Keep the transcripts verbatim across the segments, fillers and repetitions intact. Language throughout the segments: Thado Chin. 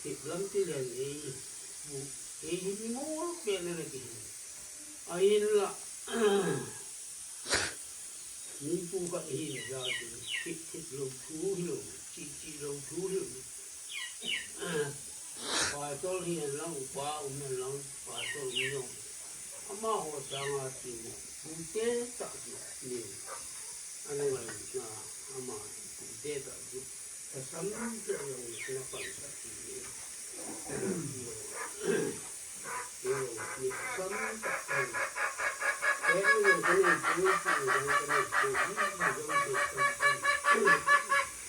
Thip lam ti len ei, bu, ei hin mo pe na na ki hin. Ahin la, mi pu ka hin ja ti, thip thip lo thu hi lo, chi chi lo thu hi lo. Pastor hi lang, upa um lang, pastor um lang. Amaho sanga ti, pute ta ni. Ana ngai na, ama pute ta ni. Sam te jong na pan ta ti. Jong ni sam ta. Te ni jong ka nei tu, ti jong ka nei tu, ni jong tu sam ta.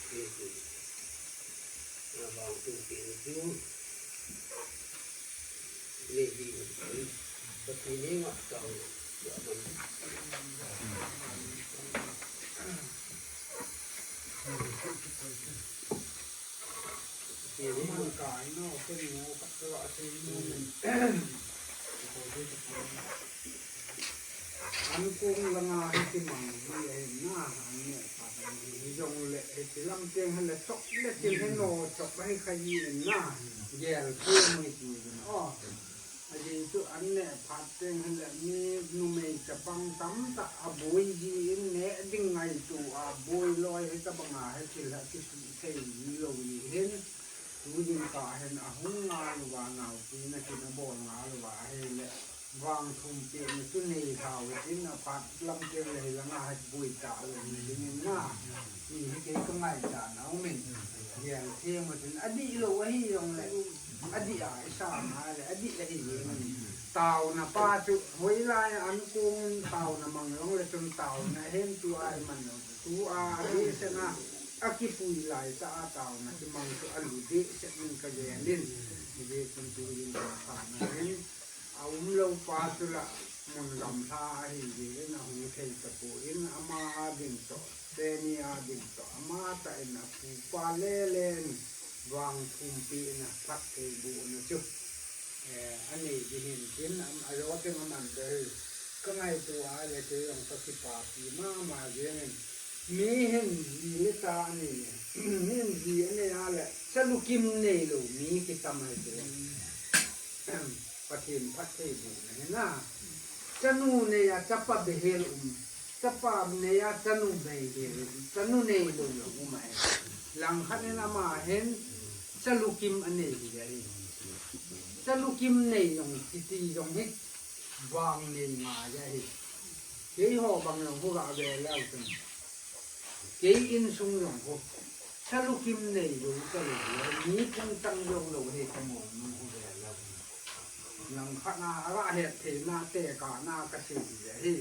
Ni tu. Na vang tu ti tu. Nei di. Pathen henga tao. Pathen henga. Ankong langa hi kimang hi ahi na, an neh phat hi jongle, hiti lam teng hile chok le thil hi no chok ahi kha hi na, gel thei mai ti na. O, ajeh chu an neh phat teng hile mi numei chapang tamtah aboi ji in neh ding ngaito a boi loi hi tabanga hi thil ha kisu thei ji lou ni hin. Tu jingkah hin ahung ngal uva naopi na kin abol ngal uva ahile. Vangthum pehna chu nei lhau hitin aphat lam teng le hilanga hi boi ta lou ni ding in na. Hi hi kei ka ngaichat na um in. Gel them utin adih lou ahi jongle. Adih a i sa ngai le adih ahi jeng in. Taona pa chu hoilai a ankong in taona mang jongle chun taona hen tu a i man lou. Tu a adih sena akipui lai ta a taona kimang chu alu deh set in ka gel in. Hijeh chun tu jingkah na hin. A um lou pa chu la mun gamla ahi jeh in ahung thei tapon ama a ding toh, teni a ding toh, ama tah in apu pa lele in vangthum pehna phattheibohna chu, eh, anei ding hin tin am, ajo teng aman ding hi ka ngaito a le kei jong ka kipapi mama jeng in mi hin ji le cha anei, mi hin ji anei a le chalukim neilou mi kitam ahi ti. Pathen phattheibohna hi na. Chanu nei a chapa behel um. Chapa nei a chanu behel um. Chanu neilou jong um ahi. Langkhat in ama hin chalukim anei hi ahi. Chalukim nei jong kiti jong hi vang nei ngai ahi. Keiho bang jong khu ga ve leu chun. Kei insung jong khu. Chalukim neilou, chalu, mi phung chang jou lou hi ka mu nung khu ve leu. Langkhat na, aga hetthei na, tekah na, ka sei hi ahi.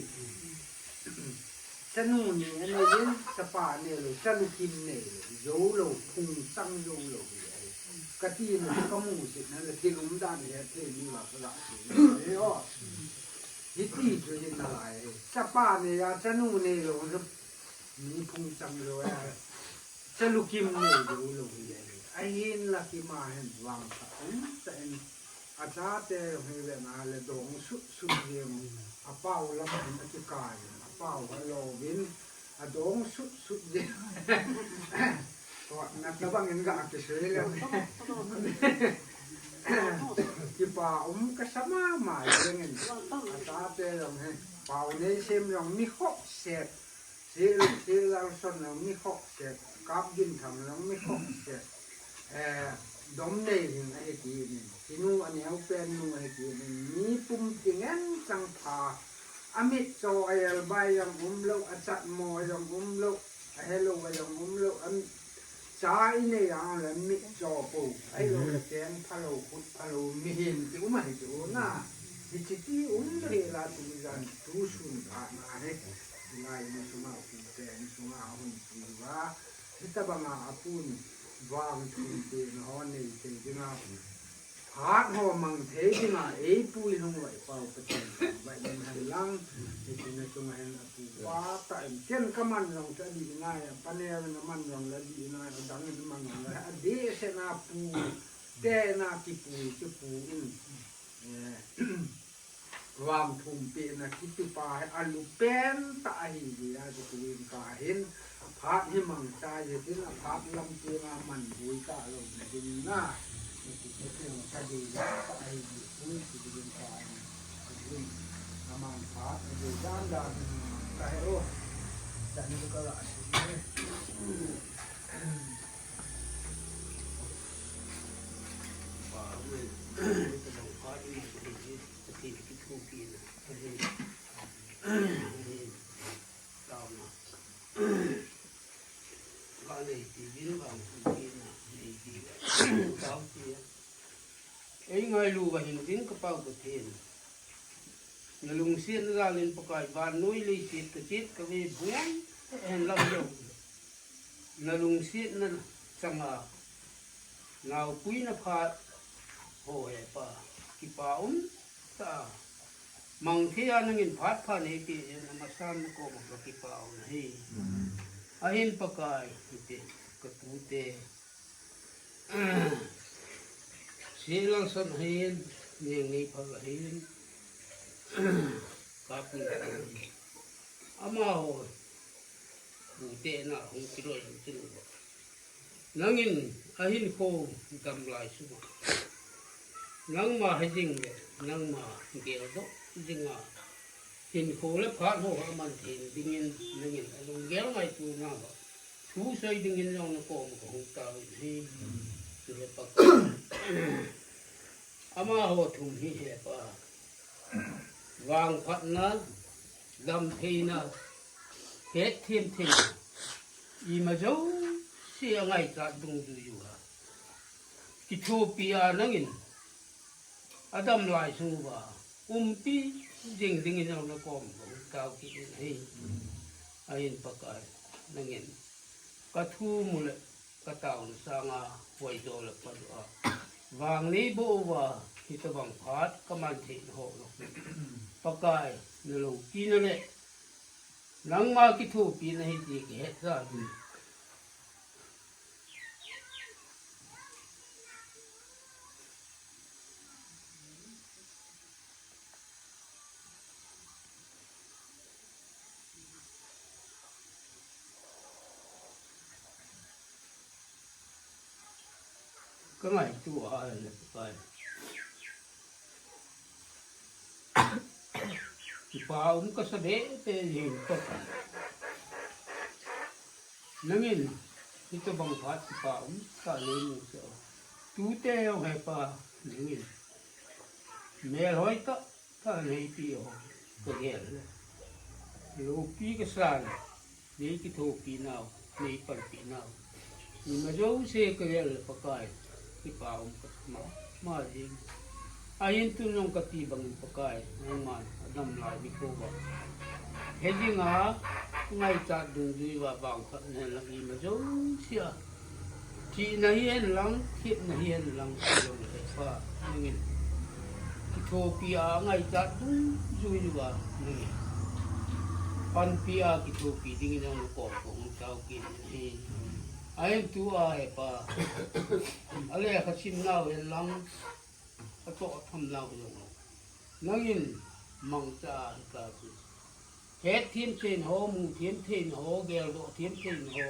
Chanu ni anei in, chapa neilou, chalukim neilou, jou lou, phung chang jou lou hi ahi. Ka ti na, ka musit na, le thil umdan hetthei ni va, ka ga sei hi o. Hiti chu hi nalai hi. Chapa nei a, chanu neilou, mi phung chang jou a. Chalukim neilou lou hi ahi. Ahinla kima hin vangphat umtah in. Achate hi ve na le dong sut sut jeng. Apao lam hin akikai in. Apao alo vin. Adong sut sut jeng. Ko na tabang in ga kisei le. Kipa um kasa mama jeng in. Achate jong hi. Pao nei sem jong mi khoh set. Sil, sil lal son jong mi khoh set, kap gin tham jong mi khoh set. Eh, dom nei hin ahi ti nin. Kinu aneo pen nu ahi ti nin. Mi pum ti ngen chang pha. Amit cho a elbai jong um lou, achat mo jong um lou, ahelou jong um lou, am Cha i nei a le mit cho po. Ahi lou le keng phalou, khut phalou, mihem ti um ahi chu na. Hiche ti um le la tu jan tu sun phat na hi. Lai ni sunga pu te ni sunga hun pu va. Hitabanga apun vangthum pehna ho nei thei dinga. Phat ho mang thei dinga eipui lhung vai pau Pathen vai ding hen lang, hiche na chunga hin apu pa tah in, ken ka man jong chu adih ngai, a panel in aman jong le adih ngai, adang in aman jong le adeh sena pu, te na kipui chu pu in, eh, vangthum pehna kiti pa hi alu pen tah ahi jeh a chu tuin ka hin, Phat hi mangcha jeh in aphat lam tienga man boi talou na ding na. Hiti chun ka dei lam tah ahi jeh in, hiti ding ka ahi. Aman phat, adei dan dan in ka he o. Chan ka la si. Pa, amen. Ka dei ka in, ka dei ki thu ki na. Ka dei. Ka dei. Tama. Ka nei ti din vang ti Tao ti. Ei ngailu va hin ding ka Pau Pathen. Na lungsiatna jal in Pakai, vannoi leiset ka chet ka ve buang hen lang jong. Na lungsiatna changa naopui na phat ho he Pa, kipa um ta. Mang thei a nangin phat pha nei pe jeh in amasan na koma ka kipa um hi. Ahin Pakai, hiti ka tute. Seh Lalsan ahin, Neng Neiphal ahin, Kapun ahin. Amaho pute na hung kiloi hung kiloi. Nangin ahinkho dam lai sunga nangma hejing le nangma geldoh jinga hinkho le phat ho aman thei dingin nangin alunggel ngaito nauva thu sei dingin jong na koma ka hung tao in ahi. Chule Pakai, amaho thum hi he Pa, vangphatna, damtheina, hetthem theina, ima jouse angaichat dungjui uva kithopi a nangin adam lai sung uva umpi jing dingin jong na koma ka hung tao kit in ahi. Ahin Pakai, nangin ka thu mu le ka taona sanga huaijo le phajo a vang neiboh uva hitobang phat ka man theina ho jong Pakai, na loupina le nangma kithopina ahi ti ka het jal in. Ka ngaito a le Pakai, kipa um ka sa be te jing Pakai. Nangin hitobang phat kipa um tah nei mu sah u. Tute jong he Pa, nangin melhoi tah tah nei pe u ka gel le, loupi ka sa le, nei kithopi nau, nei panpi nau, ima jouse ka gel le Pakai, kipa um ka sa mama jing. Ahin tun jong ka ti bangin Pakai, nangman adam lai nikho uva hejing a ngaichat dungjui uva vangphatna hen lang ima jouse a, thina hihen lang, thepna hihen lang, jong he Pa, nangin kithopi a ngaichat dungjui uva nangin panpi a kithopi dingin jong na koma ka hung tao kit in ahi. Ahin tua he Pa, alekha sim nau hen lang, atoh tham nau jong nangin mangcha a hita chu, hetthem theina ho, muthem theina ho, geldoh them theina ho,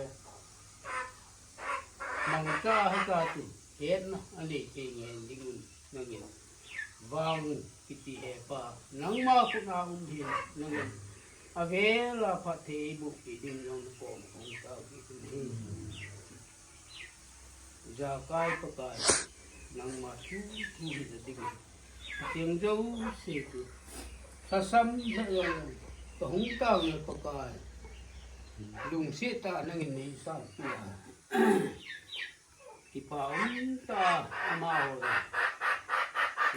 mangcha a hita chu hetna anei thei ngen dingun nangin vang kiti he Pa, nangma khut a um hin nangin avel a phatthei eiboh pi ding jong na koma ka hung tao kit in ahi. Jakai Pakai, nangma thu thu hina dingin, cheng jouse chu lhasam lheh jong ka hung tao na Pakai, lungset tah a nangin nei sanpi a, kipa um tah a amaho le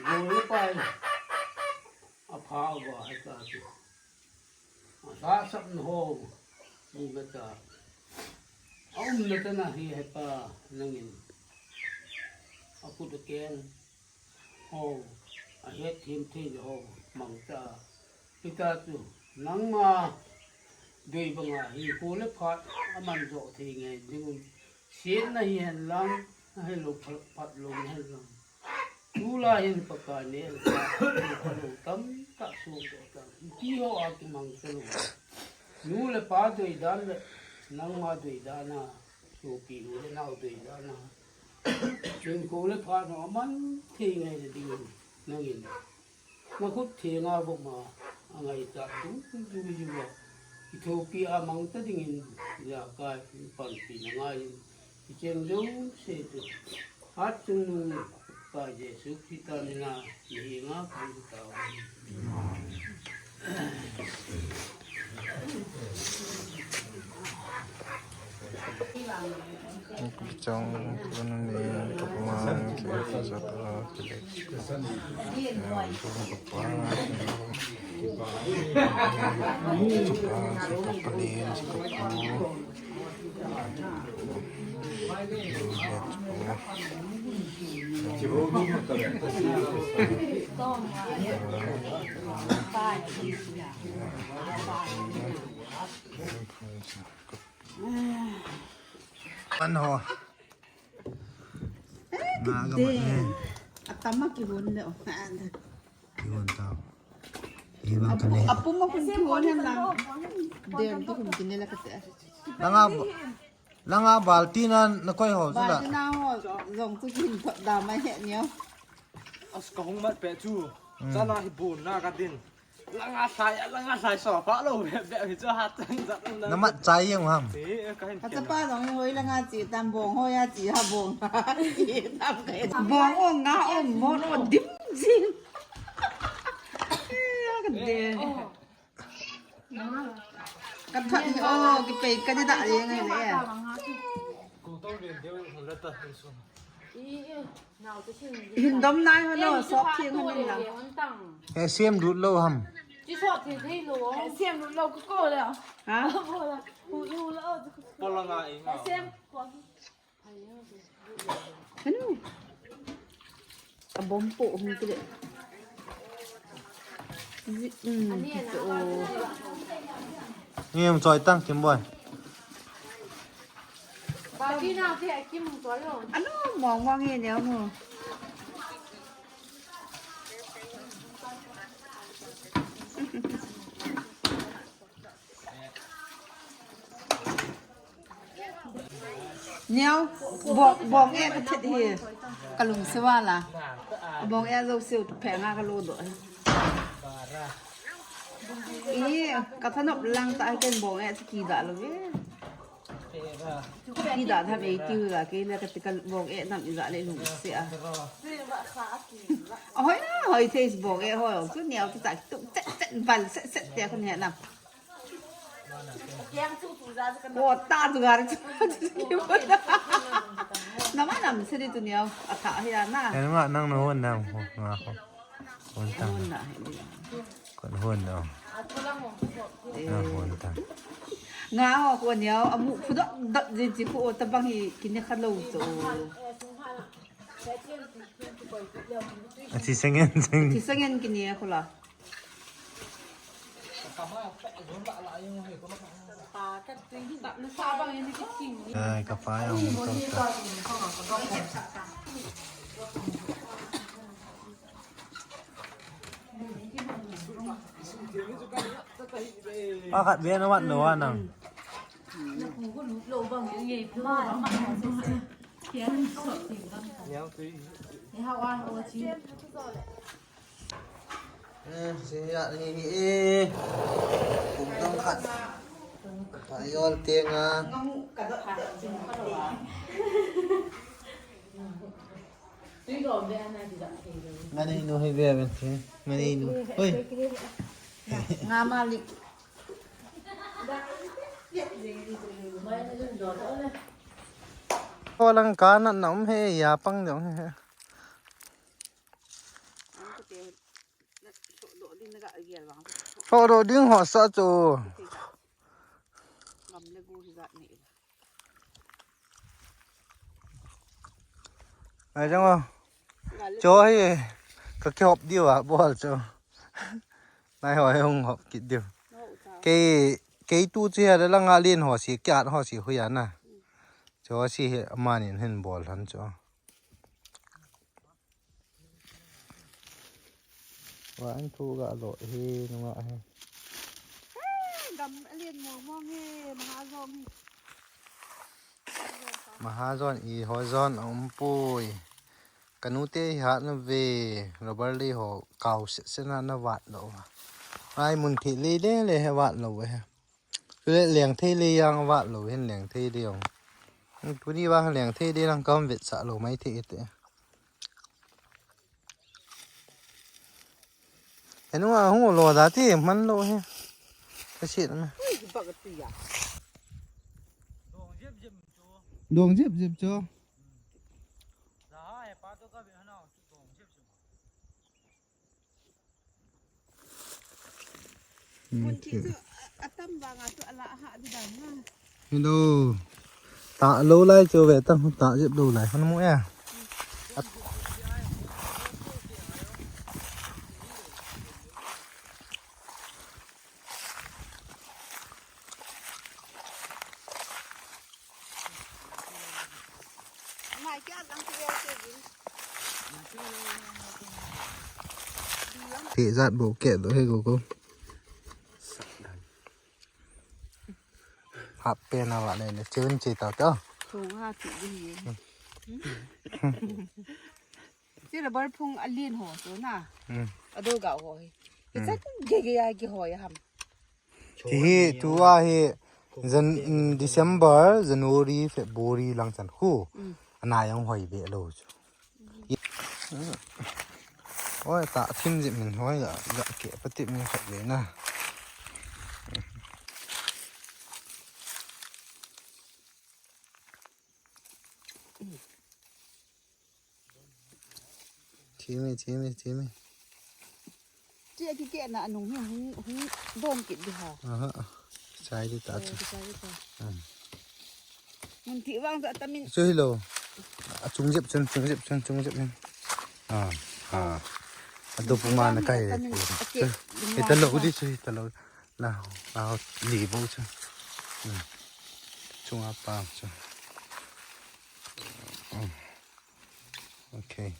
gol le pai apha uva hita chu, alhahsamna ho, umna tah a umna tah a hi he Pa, nangin akhut akeng ho, ahetthem theina ho mangcha a hita chu, nangma dei banga hinkho le phat aman joh thei ngen dingun, setna hihen lang, ahilou phat, phatlouna hen lang, tulai hin Pakai neh le chah, phalou tamtah sohdoh tah, ipi ho a kimang talou, nu le pa deidan le nangma deidan a, sopi u le nao deidan a, hinkho le phat ho aman thei ngai le dingin nangin nakhut thenga vom a, angaichat dungjuijuiya kithopi a mangcha dingin, jakai panpina ngaiyin, kicheng jouse chu hatchungnung Pa Jesu Christa mina nahenga kahin tao ahi. Chong, Pan ho. Nga ga mat ne. Atama kihon le o. Kihon ta. Iba ka ne. Apu ma kun kihon ne lang. Den tu kun kine la kate. Langa ba-, langa balti na na koi ho chu da. Balti na ho jong chu kin tho da mai he nio. As ka hung mat pe chu. Chana hi bun na ka din. Langa sai, langa sai so pa lo be be hi chu hat chang jat na. Na mat chai yang ham. Ti ka hin. Ka chapa jong hi hoi langa chi tam bong hoi a chi ha bong. Chi tam ka. Bong o nga o mo lo dim jing. Ya ka de. Ka that hi o ki pe ka de da ye ngai le. Ko to den de ho la ta so. Hin dom nai ho lo, sok thing ho nin lang. He sem lut lo ham. Chi sok thei thei lo. Sem lut lo ko ko le. Ha? Bola. Hu lu lo. Bola nga i nga. Sem. Hanu. Abom po hung kile. Zi-, mm, so. Ni em choi tang Kim Boy. Ba ti na te Kim choi lo. Anu, mong mong ye ne mo. Neo, bong, bong eh ka thet hi. Ka lungset vala. Bong eh jo siu phe nga ka lo do. I, ka thanop lang ta ken bong eh ki da lo ve. Ki da tha ve ki ga ke le ka ti ka bong eh nam i da le lungset a. Ahoi na, hoi thei bong eh hoi. Chu neo ki ta ki tum chet chet bal set set te ka ne nam. Ko ta tu gar chu. Nama nam se di tu niau. Atha hi ana. Ken ma nang no hon na ho, nga ho. Hon tang. Hon na hi di. Kon hon na. Eh. Na hon tang. Nga ho ko niau amu khu dot dot jin chi khu o ta bang hi kine kha lo cho. A chi sengen seng. Chi sengen kine khu la. Ai, ka pa yang motor ta. Pa khat ve na vat lo a nang. Niau tui. Eh, siya ni, eh. Kum tang khat. Payol tenga. Ngani nu hi be ben si. Ngani nu. Oi. Nga malik. Ko lang kana na um he ya pang dong he. Soh doh ding ho sa chu. Ai jong o. Cho hi ka kihop diu a bol chu. Nai ho hung hop kit diu. Kei, kei tu chu hi a langa len ho si, kiat ho si hui a na. Cho si hi amanin hin bol han chu. Wa an thu ga lo hi nunga hi. Gam alien mong mong hi, maha zong hi. Maha zon i ho zon a um pui. Kanu te hi hat na ve, rubber lei ho kau se se na na vat lo. Ai mun thi lei le le he vat lo he. Chule leng thei le yang vat lo hin leng thei le yong. Tuni vang leng thei le lang kam vet sa lo mai thei te. Enu a hung lo da ti man lo he. Ka sit me. Dong jep jep cho. Mun thi chu atam vanga chu ala ha di dan na. Hello. Ta lo lai chu ve ta ta jep lo lai han mu e. Thih jat bou keh doh hi go go. Hap pen a vah le le chun che ta ta. Thong ha thih ding hi. Chi rubber phung a lin ho chu na. Hmm. A do ga ho hi. Ki chat ge ge ya ki ho ya ham. Ti hi tua hi Jan-, mm, December, January, February lang chan khu. Mm. Ana jong hoi ve lo chu. Oi, ta thim jip min hoi la, la ke pa tip min khat ve na. Thimi, thimi, thimi. Chi a kikehna a nung hi hung, hung don kit di ha. Aha. Chai di ta chu. Chai di ta. Hmm. Mun thi vang chu atamin. Chu hi lo. A chung jep chun, chung jep chun, chung jep chun. Ah, ah. A do pu ma na kai. Atamin, ake, ita lo di chu, ita lo. La, la, li bo chu. Hmm. Chunga pa chu. Hmm. Okay.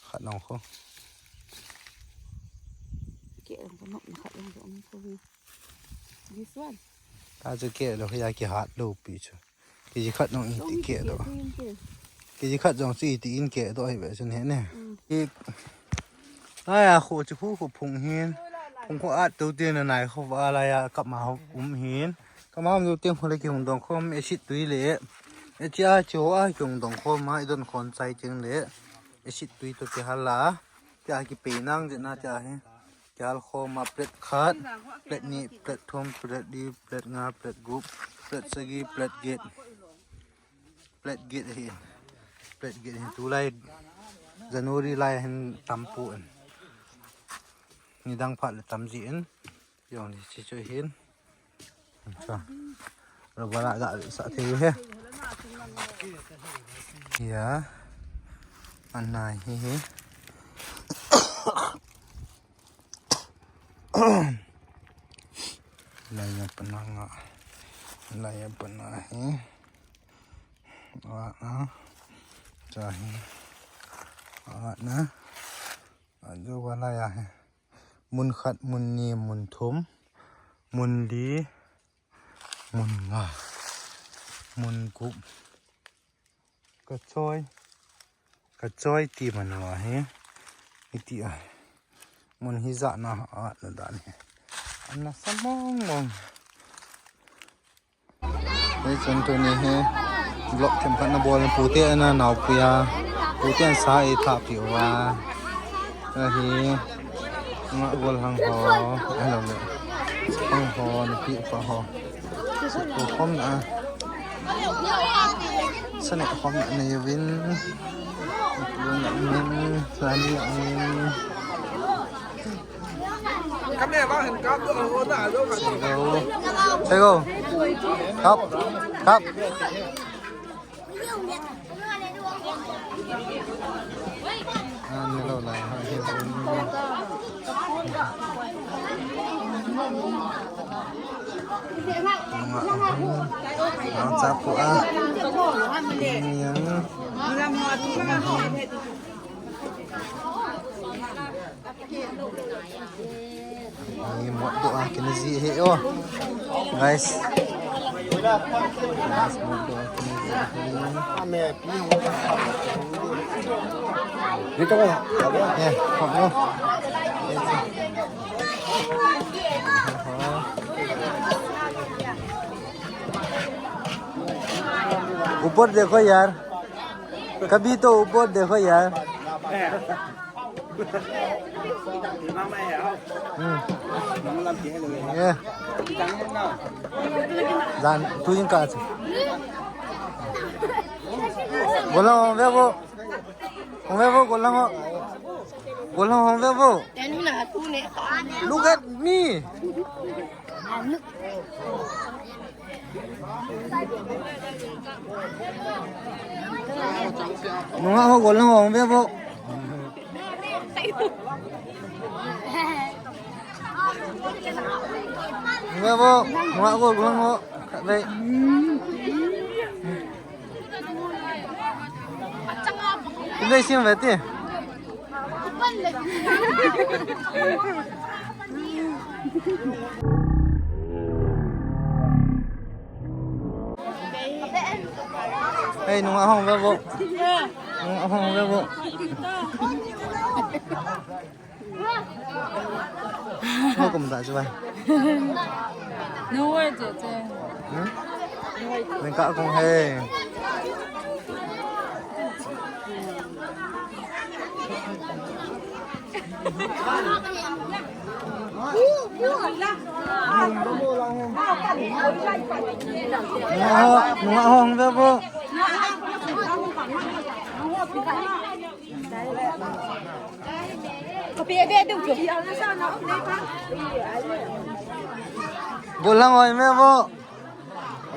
Khat nong kho. Ke ang ko nok na khat ang ko ang ko. This one. Ta chu ke lo ya ki hat lo pi chu. Ki ji khat nong iti ke do. Ki ji khat jong chu iti in ke do hi ve chun he ne. Mm. I, ai a kho chu khu khu phung hin. Phung kho at to te na nai kho va la ya kap ma ho um hin. Kap ma um to te kho le ki hung dong khom acid tui le. E chia chu a ki hung dong khom ma i don khon chai ching le. Acid tui to ki hal la. Tia kipe nang jeh na tia hi. Kihal khom a plate khat, plate ni, plate thum, plate li, plate nga, plate gup, plate sagi, plate get. Plate get hi. Plate get hi. Tulai January lai hin tam pu in. Nidang phat le tam ji in. Jong ni chi chu hin. Cha. Rubber a da sa thei he. Ya. Anai hi hi. Lai ya pana nga. Lai ya pana hi. Wa a. Cha hi. Wa na. Ajo wa lai ya hi. Mun khat, mun ni, mun thum, mun li, mun nga, mun gup. Ka choi, ka choi ti man wa hi. Iti a. Mun hi ja na a na dan hi. Ana sa mong mong. Hei chun tuni hi vlog themkhat na bol pute ana naopuia, pute an sa ei thah pi uva. Ahi nga gol hang ho, hello le. Hang ho, nupi upa ho. Ko khom na. Sane khom na nei uvin. Lun na min, lani min. Sego. Sego. Kap. Kap. Ah, ni lo lai. Ang chapu ah. Ni yang. Ni mot doh a kina ji he o. Guys. Guys, mot doh a kina ji he. Ni to ko. Ye, ko ko. ऊपर देखो यार, कभी तो ऊपर देखो यार। Hmm. Yeah. Jan, tu jing ka chu. Bola, ve bo. Hong ve vo, gollhang ho. Gollhang hong ve vo. Look at me. Nungah ho, gollhang ho hong ve vo. Hong ve vo. Nungah ho, gollhang ho. Khatvei. Tun dei sim ve ti. Hei, nungah hong ve vo. Nungah hong ve vo. Hei, kum ta chu bai. No way, che, che. Hmm? Nang ka kong hei. Nungah ho, nungah ho hong ve vo. Gollhang ho hong ve vo.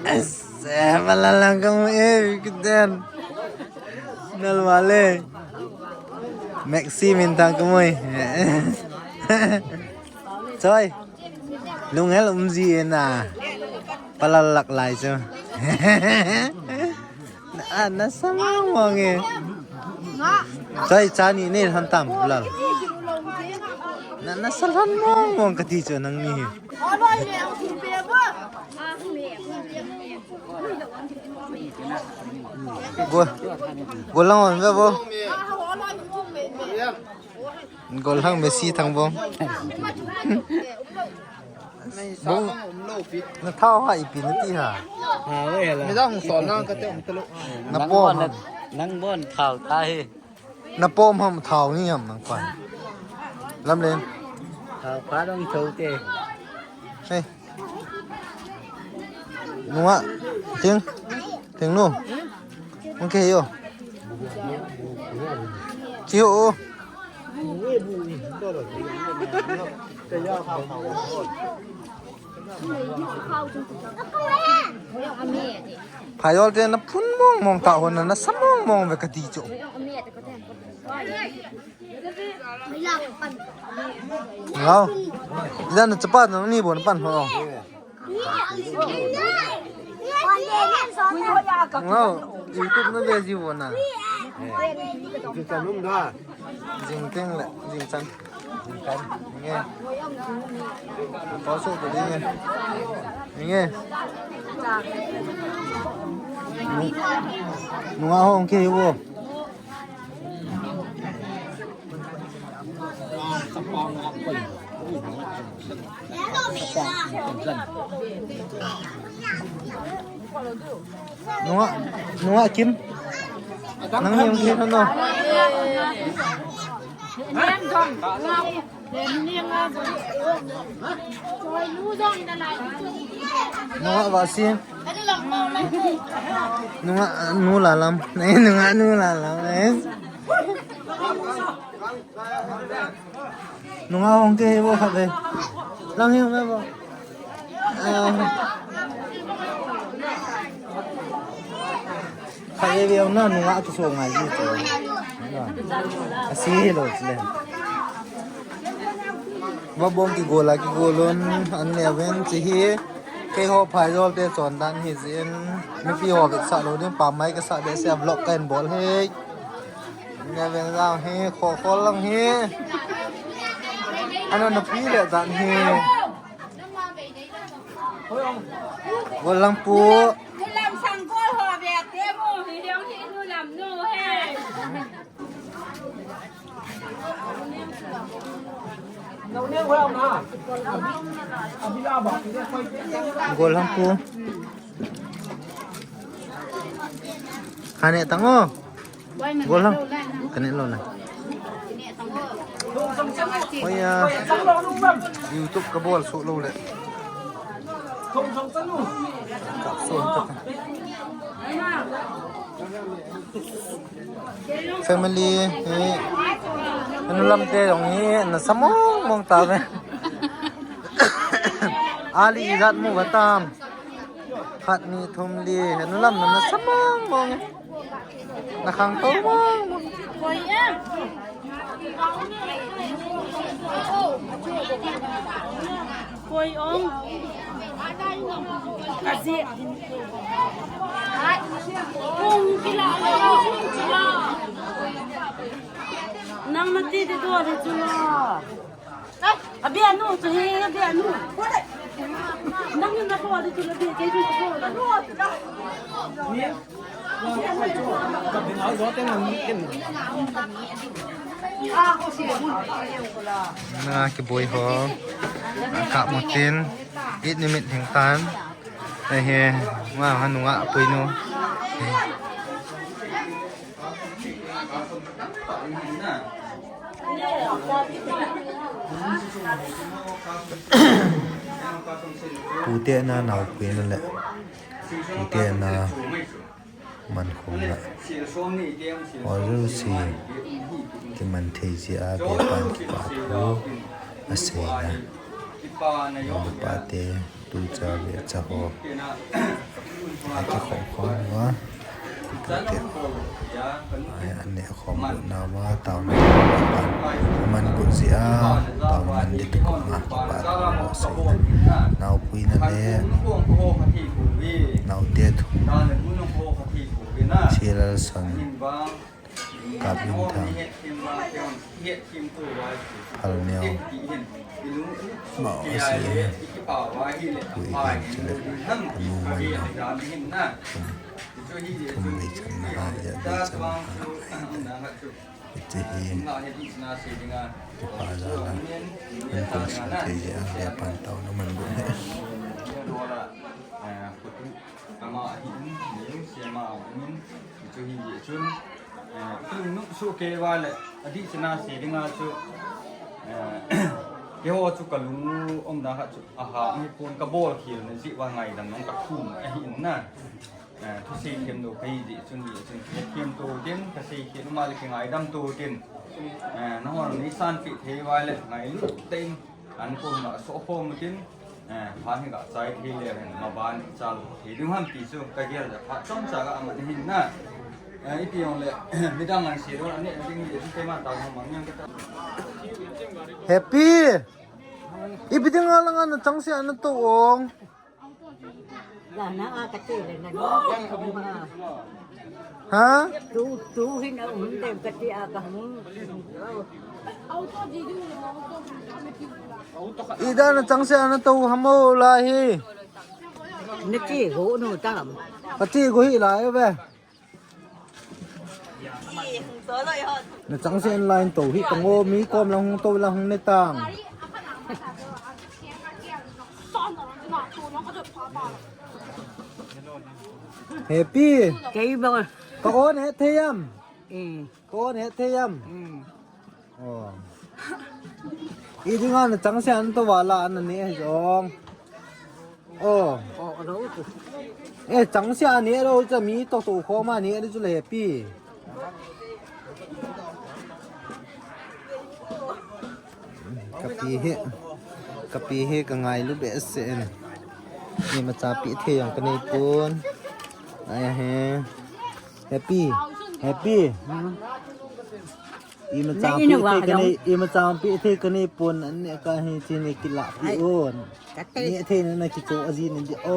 Ese, balalang kamu eh, kiten. Nal wale. Maxi min tang kamu eh. Choi. Lunghel um ji e na. Palal lak lai chu. Na, na sa mong mong e. Choi, cha ni ne han tam lal. Na, na sa han mong mong kati chu nang ni hi. Go, gollhang hong ve vo. Gollhang Messi thang bong. Bong. Na thao ha ipi na ti ha. Ha, ve la. Mi dang sol na ka te um talo. Na pom ham. Nang bon thao ta hi. Na pom ham thao ni ham nang pan. Lam le. Thao pa dong thao te. Hey. Nungah. Ting. Ting nu. Okay yo. Chiu. Phayol te na phun mong mong ta hon na sa mong mong ve kati chu. Ngau. Jan na chapa na ni bon pan ho. Ngau. YouTube na ve ji bon na. Jing teng le, jing chan. Nge. Ko so ko ding nge. Nge. Nu-, nunga hong ke wo. Nunga, nunga Kim. Nang ni hong ke no. Nunga Vasin. Nunga, nu Lalam. Nunga, nu Lalam. Nunga hong ke wo khat ve. Lang hi hong ve wo. Ah. Khat ve ve na nunga tu so ngai ji tu. Asi lo le. Va bong kigol a kigol un an ne ven chi hi. Keiho Phaijol te chondan hi jin. Mipi ho vetsah lou ding pa mai kasah behseh a vlog kahin bol hi. Nge ven jang hi, kho kho lang hi. Ano na pi le dan hi. Gol lang pu. Nulam sang gol ho ve te mo hi hiong hi nulam nu he. Gol lang pu. Kane tang o. Gol lang. Kane lo na. Oi ya. YouTube ka bol su lo le. Ka su ka. Family hi, henu lam te jong hi nasa mong mong tave. Ali ijat mu va tam. Khat ni thum li, henu lam nasa mong mong. Na khang to mong mong. Koi ong. Kazi. Kung kila lo, kung kila. Nang mati de do de chula. Abi anu chu hi, abi anu. Nang na ko de chula, abi ke chu ko. Na kiboi ho. Ka mutin. It nimit hing tan. Ahe, ma hanu a pui nu. Pute na nau pui na le. Pute na. Man khum la. Oru si kiman thei si a be pan kipa thu a sei na. Oru pa te tu cha ve cha ho. A kikhom khom va. Tu te. Ai, an ne khom lut na va, tao na pan. Man gu zia, tao man di tu ko ma, pa tao na sei na. Nau pui na le, nau te thu. Silal son, kap in thang. Phal neo. Ma o si e. Pui hin chile. Anu man neo. Thum, thum vei chan na ha, ya vei chan na ha. Hiche hi, kipa jal a, hung kong sing thei jeh a, le pan tao na man gu he. Ama ahi in, ni siama ahi in, chu hi jeh chun, eh, kilungnop soh kei uva le, adih chana sei dinga chu, eh, keiho chu kalung u umna khat chu, aha, ahipon kabol khel na jeh uva ngaidam nang kakhum ahi in na. Eh, thusei them lou kahi jeh chun, jeh chun, kathem to tin, kasei khel uma le kingaidam to tin. Eh, nahon neisanpeh thei uva le, ngailut tah in, an koma soh khom u tin, eh, phat hi gachai thei le hen, maban ichal thei ding ham ti chu, kagel le phat chomcha ga aman ahin na. Eh, ipi jong le, midang an sei lou, an neh ding jeh chun keima tao mang mang jong kata. Happy! Ipi dinga langa nachang se ana tou ong. Lana a kati le na. Ha? Tu, tu hin a um dem kati a ka hung. Ida nachang se ana tou hamo lai hi. Nachi go nu tam. Kati go hi lai ve. Nachang se an line tou hi tang o, mi kom lang hung tou lang hung ne tang. Happy. Kei bol. Ka on het thei am. Mm. Ka on het thei am. Mm. Oh. Idinga nachang se an tou vala an ne jong. Oh. Oh, alo tu. Eh, chang sia ni alo cha mi to to kho ma ni alo chu le pi. Kapi hi. Kapi hi ka ngailu behseh in. Imacha pi thei jong kanei pon. Ai he. Happy. Happy. Hmm. Imacha pi thei kanei, imacha pi thei kanei pon an ne ka hi chi ni kila pi on. Kate. Ni thei na na kicho aji ni di o.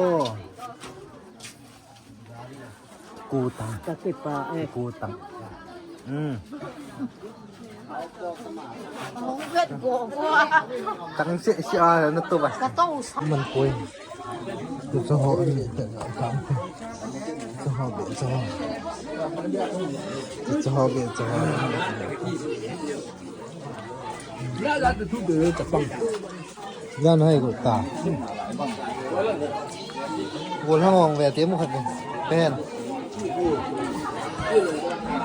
Kutang. Kate pa, eh. Kutang. Hmm. Tang se se a na to ba. Ka to sa. Man koi. Chu chu ho ani te na kam. Chu ho be chu ho. Chu ho be chu ho. Ya la tu tu be ta pang. Yan hai ko ta. Gol hang ong ve te mu khat ni. Pen.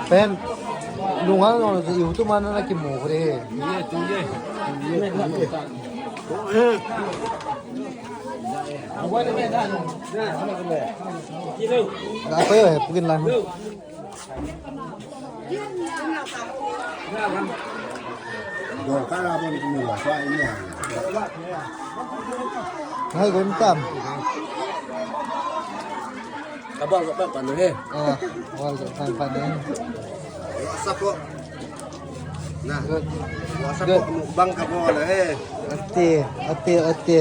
Pen. Lunghang ong chu YouTube man na ki mu ko de. Ga ko yo he, pugin lang. Hai, gon tam. Kabang ka pa pa no he. Ah, wal ka pa pa no. Sa ko. Na. Good. Sa ko, mukbang ka mo na he. Ate, ate, ate.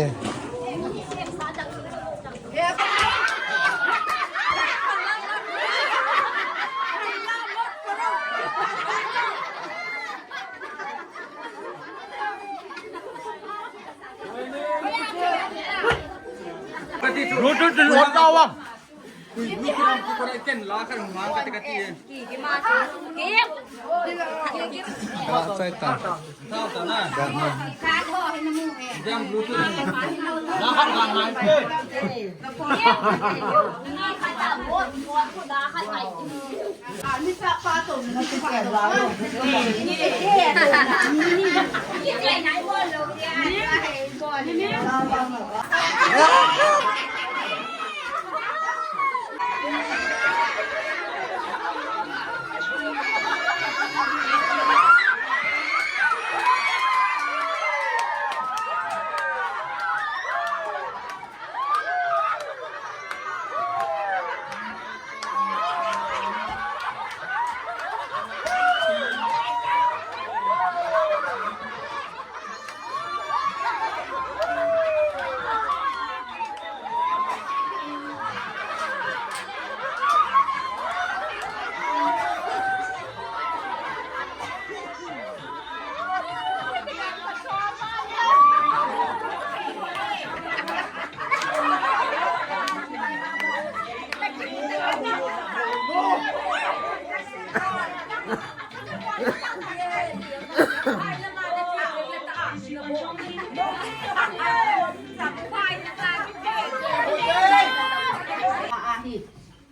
Ahi,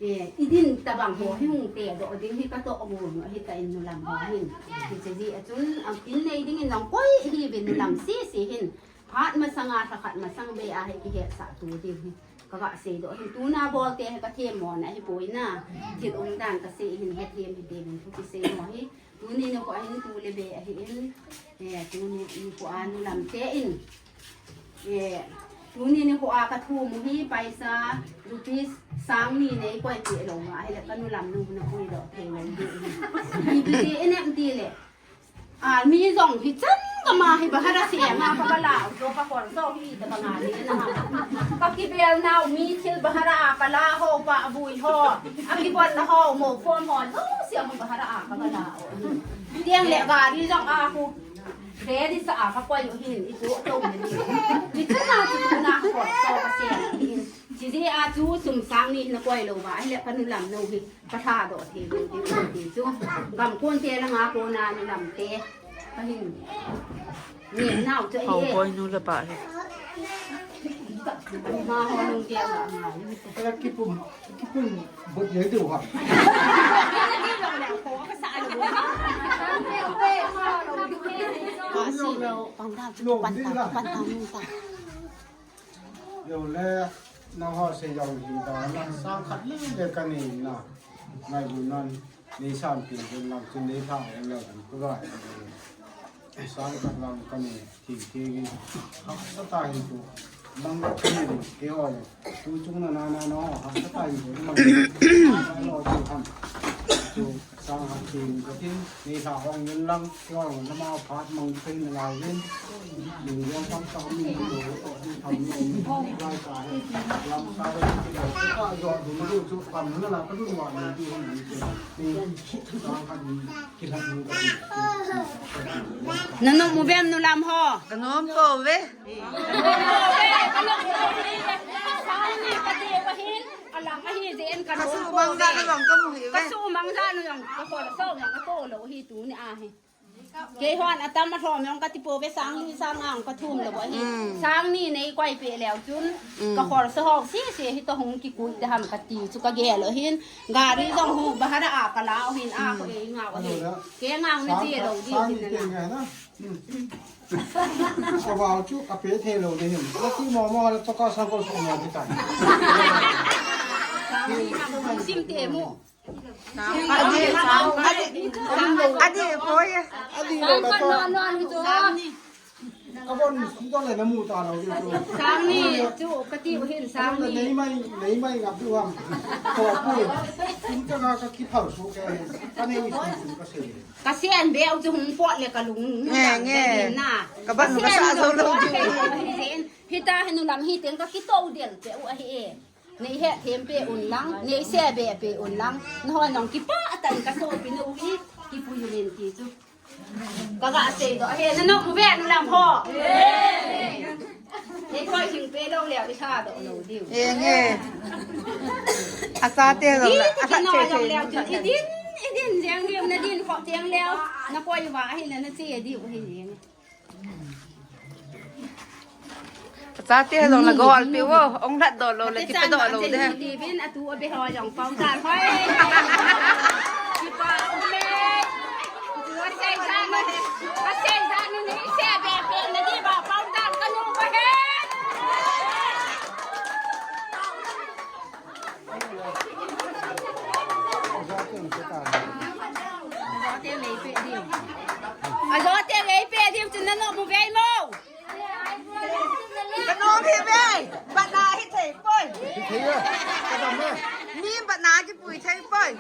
eh, idin tabang ho hi hung te doh ding hi katoh gu ahi ta in nulam ho hin. Hiche jeh a chun, ang tin nei ding in nang koi hi vin nulam sisi hin. Phat masanga, lhakhat masang be a hi kihetsah tu ding hi. Kaga seidoh hin, tuna bolte hi kathem mo na hi poi na. Thil umdan kasei hin hethem hite vin thu kisei mo hi. Tuni nikho a hin tu le be ahi in. Eh, tuni nikho a nulam te in. Eh, tuni nikho a kathum u hi paisa rupees sang ni nei koi ti lou ma. Ahile kanulam nu na koi doh thei lou ding. Ipi ti inem ti le. Ah, mi jong hichan kama hi bahara se nga kabala, jo ka kol so hi ta banga ni na. Ka kibel nau mi thil bahara a kala ho pa bui ho. A kibol na ho mo phom ho lo se mo bahara a kabala. Tiang le gari jong a hu. Ready sa a ka koi hin i tu to ni. Hichan na tu na ko so ka se hin. Chiji a chu sum sang ni na koi lou ba, ahile kanulam nu hi katha doh thei lou ding ti chu. Gam kon te langa kona nulam te. Kahin. Ni nau chu hi. Hou koi nu le pa hi. Ma ho nung ke la ma. Kala kipum, kipum bot ye tu ha. Pang ta, pang ta, pang ta, pang ta. Yo le, nangho sei jong hi ta na, sang khat le le kanei na. Ngai bu nan, nei san pi bu lang, chun nei tha le le bu ku ga. Sang khat lang kanei, thing thing in. Ha, sa ta hi tu. Mang kanei, ke o le. Tu chung na na na no, ha, sa ta hi tu. Mang. Lo tu ham. Tu. Sang khat thim katin, nei lha hong yin lang, kihol ngun lama phat mang thei na ngai yin. Ling yang pang sa mi ni lo to ni tham ni ni lai ka he. Lam sa le ki lo ka jo du ni chu kam na la ka du wa ni ti hon ni chu. Ni sang khat ni ki lha ni ka ni. Nanom uvem nulam ho? Kanom pouve. Alang ahi jeh in ka nom pouve. Kasu mang ja na jong ka mu hi ve. Kasu mang ja na jong ka kol so jong ka to lo hi tuni a hi. Keihon atam a lhom jong kati pouve, sang ni sang nga jong kathum lou ahi. Sang ni nei koi peh leu chun, ka khol sa ho sese hitoh hung kikui te ham kati chu kagel u ahin. Gari jong hu bahara a kala u ahin, a ko ei nga u ahi. Kei nga u na che lou di hin na. Ka val chu ape thei lou di hin. Kati mo mo la toka sa ko so mo di kan. Sim te mu. Adi, adi, poi. Adi, lo na to. Ka bon, si to le na mu ta lo di to. Sang ni chu kati u hin sang ni. Nei mai, nei mai ngap du ham. Ko pui. Kum ka nga ka kiphal su ke. Ka nei su su ka se. Ka sen be u chu hung pot le ka lung. Nge, nge. Na. Ka ban ka sa zo lo di. Hita henu lam hi teng ka kito del pe u ahi e. Nei he them pe un lang, nei se be pe un lang. Nahon nong kipah atan ka sopi nu hi, kipui u len ti chu. Ka ga sei doh, he, na nok mu ve nu lam ho. Nei koi hing pe lou leu, i sa doh lou diu. Eng e. Asa te lou la, asa che che. I din, i din jeng diu, na din kho jeng leu. Na koi va hi na, na che diu hi jeng. Chate jong la gol pe o, ong lhat doh lou le, kipe doh lou de. Ni bin atu a be ho jong pau tan hoi. Kipa um le. Tua sei jan nu, ka sei jan nu ni se be pe na di ba pau tan ka nu ba he. Ajo te lei pe diu. Ajo te lei pe diu, chun na nom u ve mo. Ka nom hi ve. Bana hi thei poi. Hi thei ve. Ka nom ve. Ni bana kipui thei poi.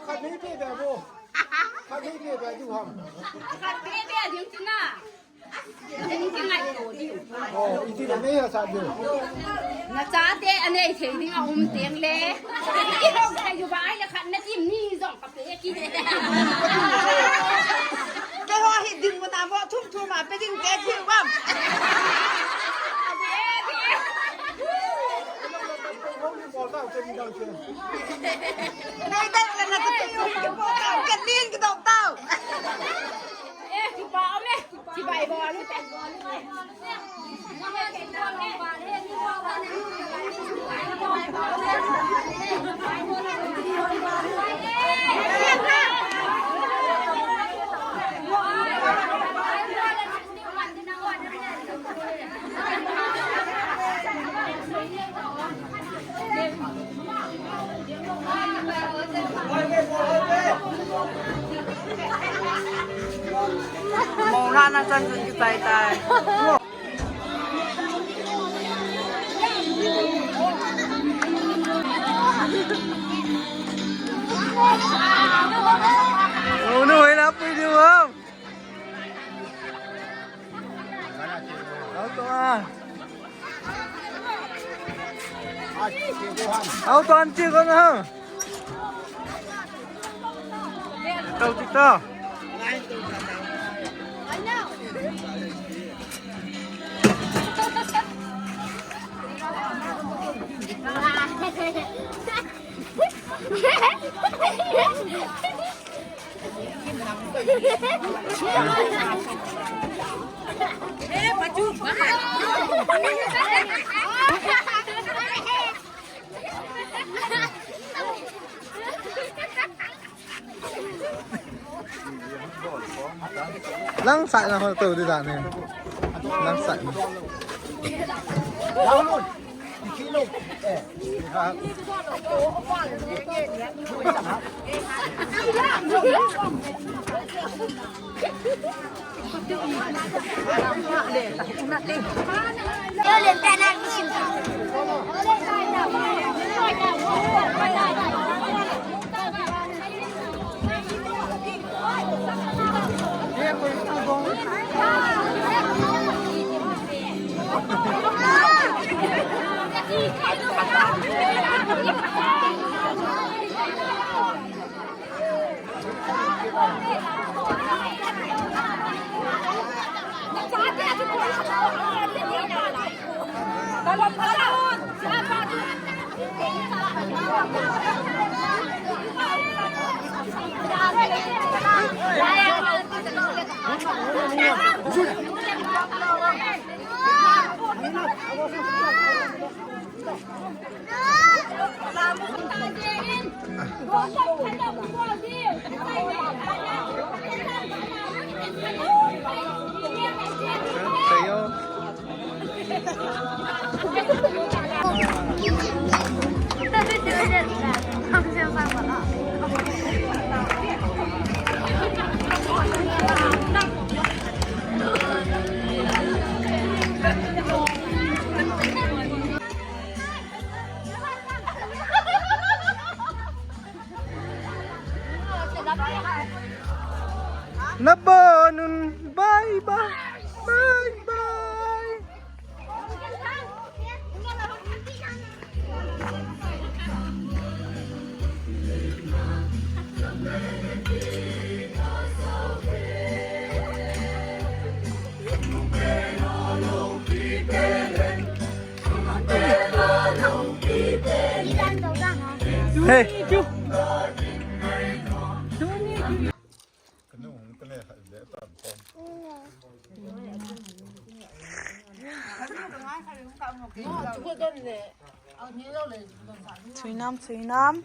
Khat nei pe be bo. Khat nei pe be diu ham. Khat nei pe diu chu na. Ding kingai to diu. Oh, iti le nei a sa diu. Na chate anei thei ding a um teng le. I hok thei diu ba ai le khat na tim ni jong. Keiho hi dinmun a vo thum thum a pe ding te thil bam. Nei dai la na ka tu ki po ta, ka din ki dok tau. Eh, ki pa me, ki bai bo lu te. Mong lhahna chan chun kichai tai. Unu hoi la pui diu ham. Auto a. Auto an ti ko na. Kau ti to. Lang sai na ho to di da ne. Lang sai na. Nabonun, bye bye, bye bye. Hey. Chuinam, chuinam.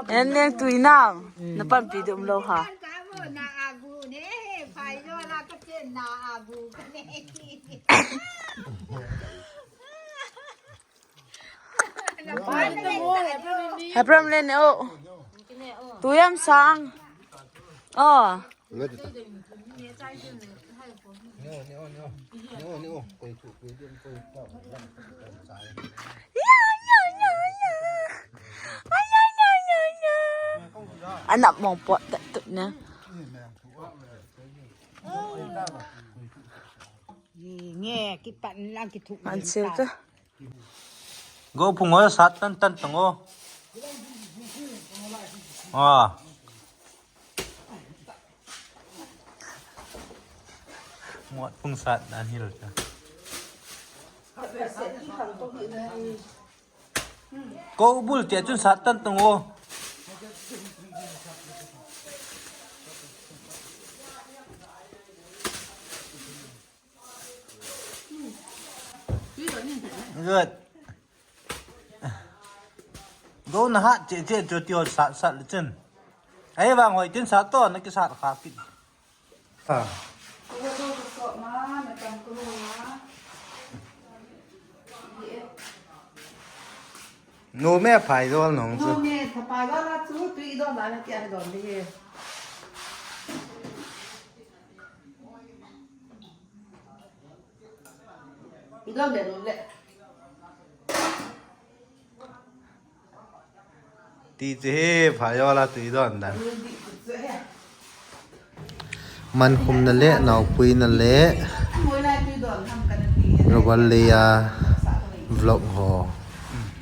En neng tuinam. Na panpi dum lou ha. Hebron le ne o. Tuiam sang. Oh. Anap mong pot tak tu na. Nge kipan lang kithu. An siu tu. Go phung ho sat tan tan tang o. Ah. Mot phung sat dan hil cha. Ko bul tia chun sat tan tang o. Good. Go na hat che che cho tio sat sat le chun. Ai vang hoi tin sat to na ki sat kha ki. Ah. No me phai dol nong chu. No me phai dol la chu tui dol la na tia dol le he. Idon le nun le. Ti che he phai dol la tui don dan. Man khum na le, nau pui na le. Rubber le ya vlog ho.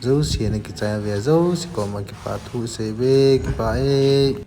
Zo si na ki chai ve zo si ko ma ki pa thu se ve ki pa e.